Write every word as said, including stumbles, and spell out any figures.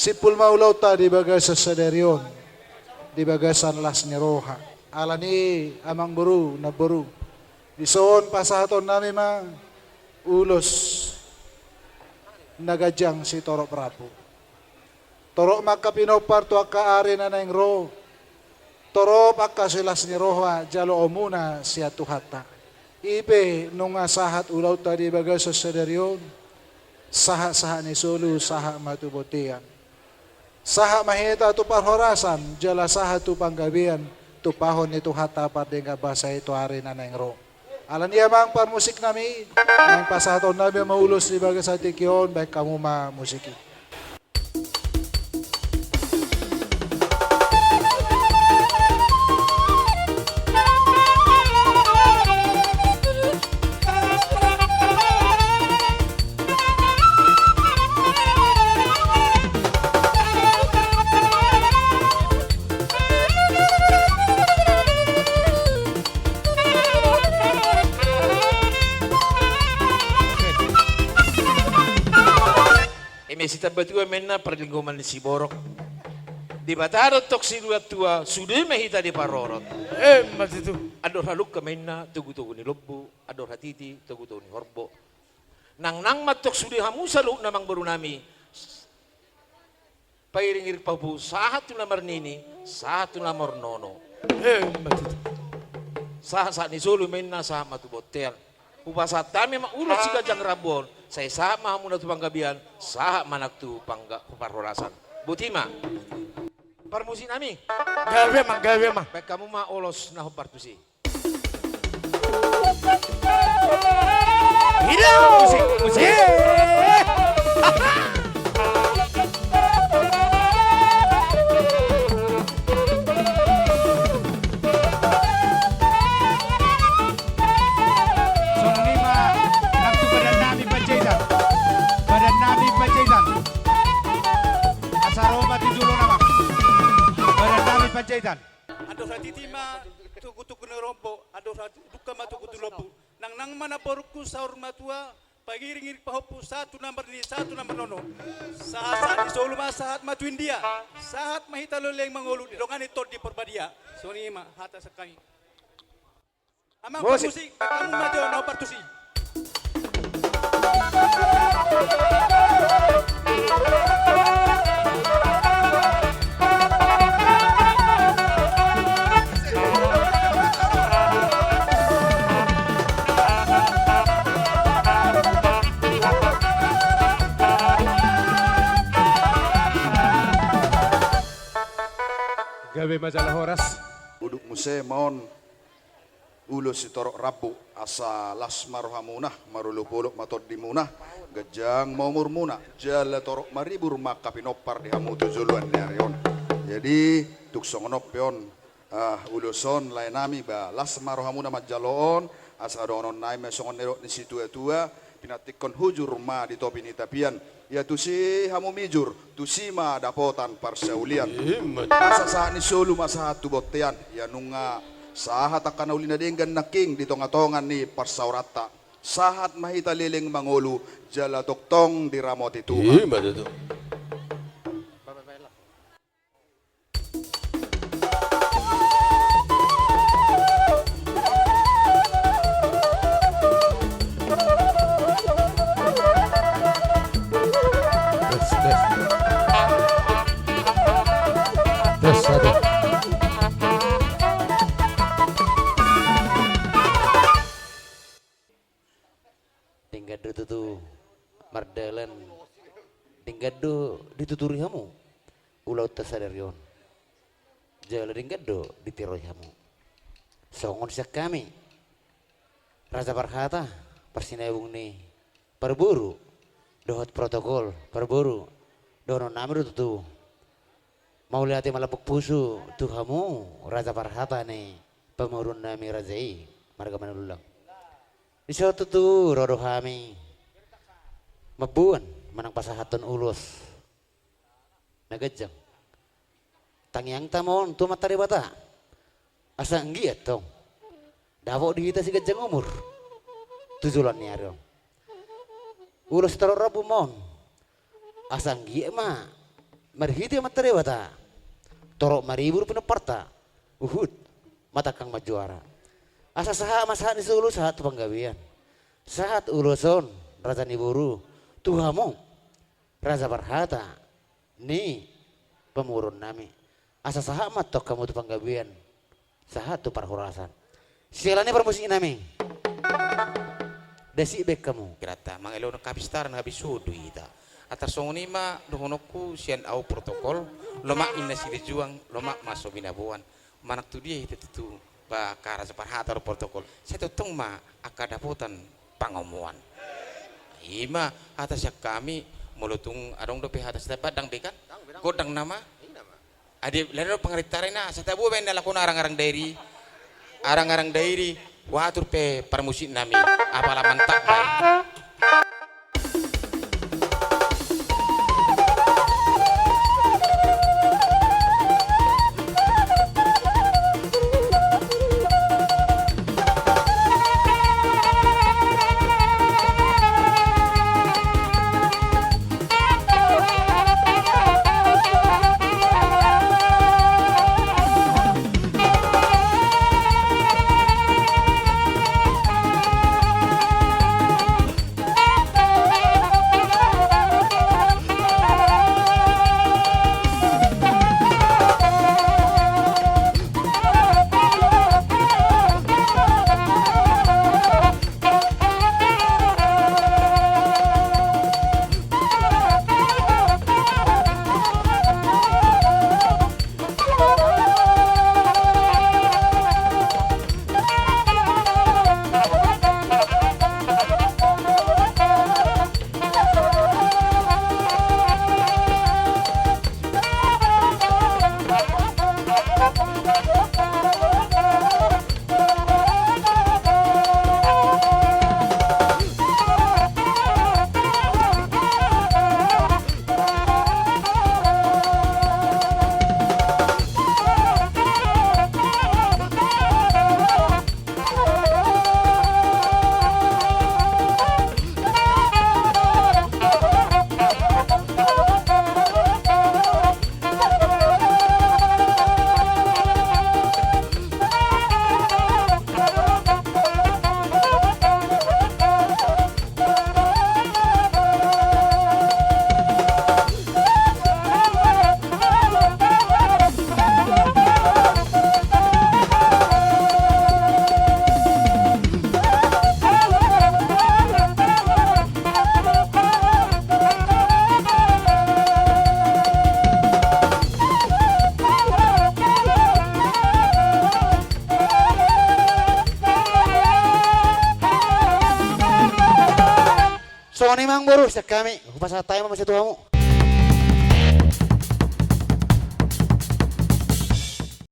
Simpul ma ulaonta di bagasan sadari on, di bagasan las ni roha. Alani i, amangboru, namboru, dison pasahatonnami ma ulos na ganjang sitorop rambu. Torop ma angka pinompar tu angka ari na naeng ro. Torop angka silas ni roha jaloonmuna sian Tuhanta. I pe nunga sahat ulaonta di bagasan sadari on. Sahat-sahat ni solu, sahat ma tu bontean. Sahat ma hita tu parhorasan, jala sahat tu panggabean, tumpahon ni Tuhanta pardenggan basa i tu ari na naeng ro. Alani i, amang parmusiknami, naeng pasahatonnami ma ulos di bagasan tingki on, bahen hamu ma musik i. Eme sitambatua ma inna parlinggoman ni siborok. Debata do tong sinuatua, sude ma hita diparorot. Emma tutu. Andor halumpang ma inna togu-togu ni lombu, andor hatiti togu-togu ni horbo. Nangnang ma tong sude hamu saluhutna, amangborunami. Pairing-iring pahompu sahat tu na marnini, sahat tu na marnono. Emma tutu. Sahat-sahat ni solu ma inna, sahat ma tu bontean. Hupasahat hami ma ulos siganjang rambu on, sai sahat ma hamuna tu panggabean, sahat ma nang tu pangga-, parhorasan. Boti ma. Parmusiknami. Gabe ma, gabe ma. Bahen hamu ma ulos na hombar tusi. Hidup! Musik, musik. Ye! Songon i ma nang tu badannami Panjaitan. Badannami Panjaitan. Asa ro ma tu jolona ma. Badannami Panjaitan. Andor hatiti ma togu-togu ni horbo, andor halumpang ma togu-togu ni lombu. Nangnang ma namborungku saur matua, pairing-iring pahompu sahat tu na marnini, sahat tu na marnono. Sahat-sahat ni solu ma, sahat ma tu India. Sahat ma hita leleng mangolu, didongani Tondi Porbadia. Songon i ma hata sian hami. Amang parmusik, hamu ma jo na partusi. Gabe ma jala horas. Udut muse ma on. Ulos sitorop rambu, asa las ma rohamuna, marolopolop ma tondimuna, ganjang ma umurmuna, jala torop maribur ma angka pinompar di hamu tu joloan ni ari on. Jadi, tung songon on pe on, ah, ulos on, laenami, ba las ma rohamuna manjalo on, asa dohononnami ma songon nidok ni situatua, pinantikhon hujur ma di topi ni tapian. Ia tusi hamu mijur, tusi ma dapotan parsaulian. Ima tutu. Asa sahat ni solu ma sahat tu bontean. Ia nunga sahat angka na uli na denggan nangkin di tongatonga ni parsaoranta. Sahat ma hita leleng mangolu, jala tongtong diramoti Tuhan. Ima tutu. Denggan do tutu mardalan, denggan do dituturi hamu ulaonta sadari on. Jala denggan do ditiroi hamu. Songon sian hami, Raja Parhata, parsinabung ni parboru dohot protokol parboru, dohononnami do tutu mauliate malambok pusu tu hamu, Raja Parhata ni pamoruonnami raja i, marga Manullang. Dison tutu ro do hami mamboan manang pasahathon ulos na ganjang. Tangiangta ma on tu Amanta Debata, asa anggiat tong dapot di hita siganjang umur tu joloan ni ari on. Ulos sitorop rambu ma on, asa anggiat ma Marhite Amanta Debata, torop maribur pinomparta, huhut ma tangkang manjuara. Asa sahat ma sahat ni solu, sahat tu panggabean. Sahat ulos on, raja ni boru, tu hamu, raja parhata ni pamoruon nami. Asa sahat ma antong hamu tu panggabean, sahat tu parhorasan. Siala ni parmusik nami. Dasik baen hamu. Gerata, mangelehon hapistaran habis suhut do hita. Antar songon i ma dohononku sian au protokol, lomak ninna silinjuang, lomak ma so binaboan. Manang tu dia hita tutu, ba angka raja parhata dohot protokol. Sai tongtong ma angka dapotan pangomoan. I ma hata sian hami, molo tung adong dope hata sitambahan, dang be kan? Dang be, dang be. Gondang nama? Gondang nama. Adi, laho do pangaritara i na, asa tabo baen na lakon arangarang dairi, arangarang dairi, huatur pe parmusik nami, apala mantap baen. Songon i ma amang boru, sian hami, hupasahat hami ma muse tu hamu.